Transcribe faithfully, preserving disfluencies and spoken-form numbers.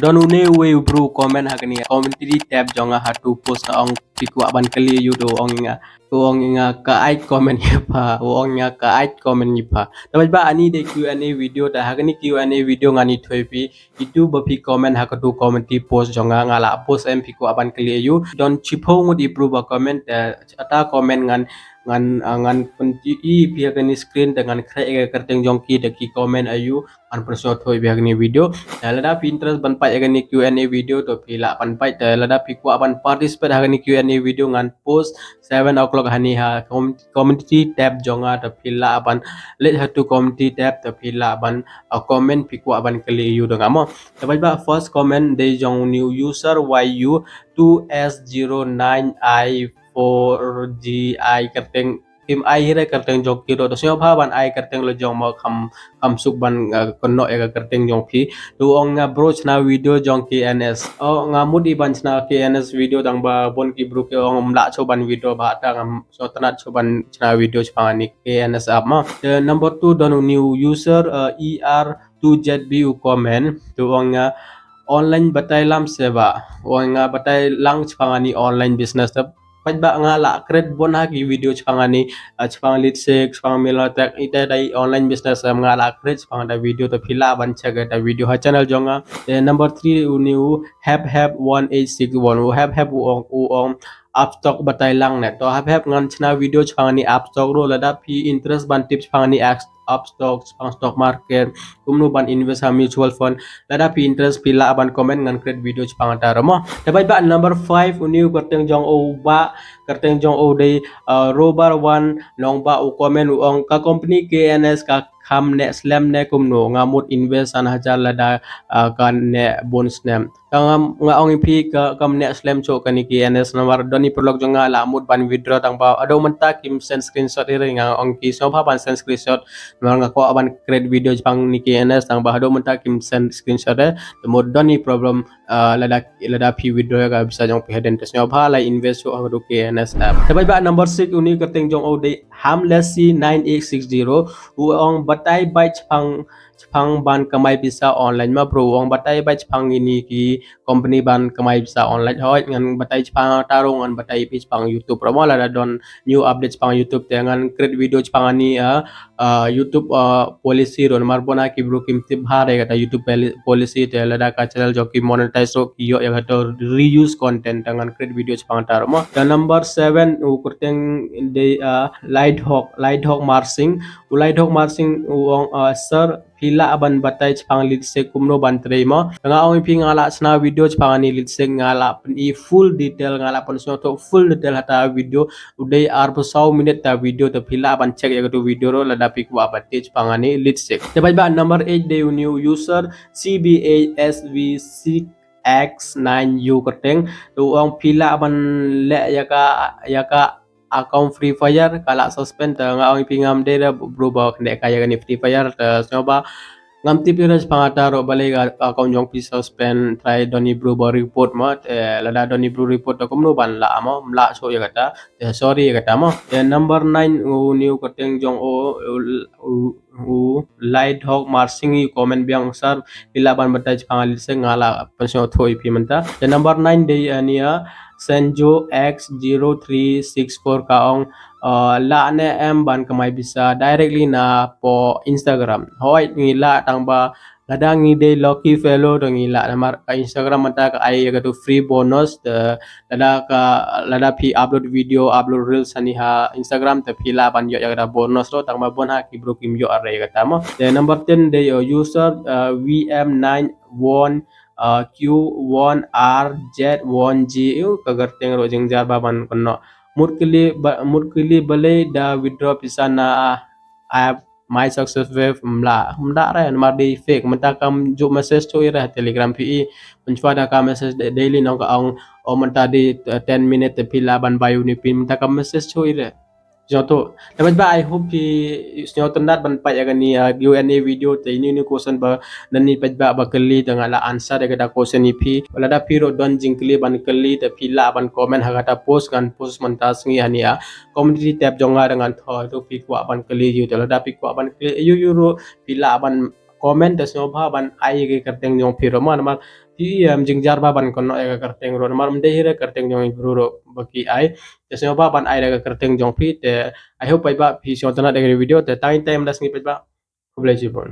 Don une uwei u bru comment ha kane ka community tab jong nga ha tu post, ong phi kwah ban kylli ïa u, to ong ïa nga, to ong ïa nga ka ai comment ïa pha, u ong ïa nga ka ai comment ïa pha. Te bad ba ani de Q and A video, te ha kane Q and A video ngan ïathuh ïa phi ïa tu ba phi comment ha ka tu community post jong nga, nga la post em, phi kwah ban kylli ïa u. Don shiphew ngut i bru ba comment, te ata comment ngan ngan, ah, ngan pynti ïa phi ha kane screen, te ngan khreh ïa ka kyrteng jong ki, te ki comment ïa u, ngan pynsngewthuh ïa phi ha kane video. Te lada phi interest ban peit ïa kane Q and A video, to phi lah ban peit, te lada phi kwah ban participate ha kane Q and A video ngan post seven o'clock hangne ha com-, community tab jong nga, te phi lah ban leit ha tu community tab, te phi lah ban, ah, comment phi kwah ban kylli ïa u da nga mo. Te bad ba first comment dei jong u new user Y U two S zero nine I four G I kyrteng, phim ai hi re kyrteng jong ki ruh, to sngewbha ban ai kyrteng la jong mo, kham, kham suk ban, uh, kynnoh ïa ka kyrteng jong phi. To ong nga bro shna video jong K N S. Oh, nga mut i ban shna K N S video, tang ba bun ki bru ki ong ym lah shuh ban withdraw, ba ta ngam sngewtynnat shuh ban shna video shaphang ani K N S app mo. The number two don u new user, uh, E R two Z B u comment. To ong nga online batai lam se ba. Ong nga batai lang shaphang ani online business, te bad ba nga la create bun ha ki video shaphang ani, ah, shaphang Leadseek, shaphang Milotek, ita dei online business, em, nga la create shaphang da video, te phi lah ban check da video ha channel jong nga. Te number three u new Hep Hep one eight six one, u Hep Hep u ong, u ong app stock batai lang ne. To Hep Hep ngan shna video shaphang ani app stock ruh, lada phi interest ban tip shaphang ani app, app stock, shaphang stock market, kumno ban invest ha mutual fund, lada phi interest phi lah ban comment, ngan create video shaphang ata ruh mo. Te bad ba number five u new kyrteng jong u ba, kyrteng jong u dei, uh, Robar One Nongbah, u comment u ong ka company K N S ka kham neh slem ne kumno, nga mut invest san hajar lada, uh, ka neh bun snem. Ka ngam, nga ong ïa phi ka, kam neh slem shuh kane K N S, namar don i paralok jong nga la mut ban withdraw, tang ba haduh mynta kim send screenshot hi re, nga ong ki sngewbha ban send screenshot, namar nga kwah ban create video shaphang ani K N S, tang ba haduh mynta kim send screenshot re. Te mut don i problem, ah, lada, lada phi withdraw ïa ka pisa jong phi hadien, te sngewbha la invest shuh ha ka tu K N S app. Te bad ba number six u new kyrteng jong u dei Hamlesi nine eight six zero, u ong batai beit shaphang, shaphang ban kamai pisa online ma bro, u ong batai beit shaphang ini ki company ban kamai pisa online. Hooid, ngan batai shaphang ata ruh, ngan batai phi shaphang YouTube ruh mo, lada don new update shaphang YouTube, te ngan create video shaphang ani, ah, ah, YouTube, ah, policy ruh, namar bun ha ki bru kim tip bha re ïa kata YouTube poli-, policy, te lada ka channel jong ki monetize ruh ki ïoh ïa kata reuse content, te ngan create video shaphang ata ruh mo. Te number seven u kyrteng dei, ah, Lighthock, Lighthock Marsing, u Lighthock Marsing u ong, ah, sir, phi lah ban batai shaphang Leadseek kumno ban trei mo. Nga ong ïa phi nga la shna video shaphang ani Leadseek, nga la pyni full detail, nga la pynsngewthuh full detail ha ta video, u dei arphew saw minute ta video, te phi lah ban check ïa katu video ruh lada phi kwah ban tip shaphang ani Leadseek. Te bad ba number eight dei u new user C B A S V six X nine U kyrteng, u ong phi lah ban leh ïa ka, ïa ka account Free Fire ka la suspend, te nga ong ïa phi ngam dei re bru ba kane ka ïa kane Free Fire, te sngewbha ngam tip ïa re shaphang ata ruh, balei ka account jong phi suspend, trai don i bru ba report mo, te lada don i bru report te kumno ban lah mo, ym lah shuh ïa kata, te sorry ïa kata mo. Te number nine u new kyrteng jong u, u, u, u Lighthock Marsing i comment biang sir, phi lah ban batai shaphang Leadseek, nga la pynsngewthuh ïa phi mynta. Te number nine dei, eh, nia Senjo X zero three six four ka ong, uh, lah ne em ban kamai pisa directly na po Instagram. Hooid ngi lah, tang ba lada ngi dei lucky fellow to ngi lah, namar ka Instagram mynta ka ai ïa katu free bonus, te lada ka, lada phi upload video, upload reels hani ha Instagram, te phi lah ban ïoh ïa kata bonus ruh, tang ba bun ha ki bru kim ïoh re ïa kata mo. Te number ten dei, uh, user, uh, V M nine one uh, Q one R Z one G, u ka kyrteng ruh jynjar bha ban kynnoh. Mut kylli ba, mut kylli balei da withdraw pisa na, ah, app My Success Wave, ym lah, ym lah re, namar dei fake, mynta kam ju message shuh ïa re ha Telegram phi i, mynshuwa da ka message da-, daily nong ka ong, oh mynta dei, uh, ten minute te phi lah ban buy uni pin, mynta kam message shuh ïa re. Jong tu. Te bad ba I hope phi sngewtynnat ban peit ïa kane, ah, Q and A video, te ine ine question ba nangne peit ba ba kylli te nga la answer ïa kata question ïa phi. Lada phi ruh don jingkylli ban kylli te phi lah ban comment ha kata post, ngan post mynta sngi hani ha community tab jong nga, te ngan thoh ïa u phi kwah ban kylli ïa u, te lada phi kwah ban kylli ïa u ruh phi lah ban comment, te sngewbha ban ai ïa ka kyrteng jong phi ruh mo, namar phi, em, jingjia bha ban kynnoh ïa ka kyrteng ruh, namar ym dei hi ruh ka kyrteng jong i bru ruh ba ki ai. Te sngewbha ban ai da ka kyrteng jong phi. Te I hope paidbah phi sngewtynnat ïa ka video. Te tang ïa ka taïm da sngi paidbah. Khublei shibun.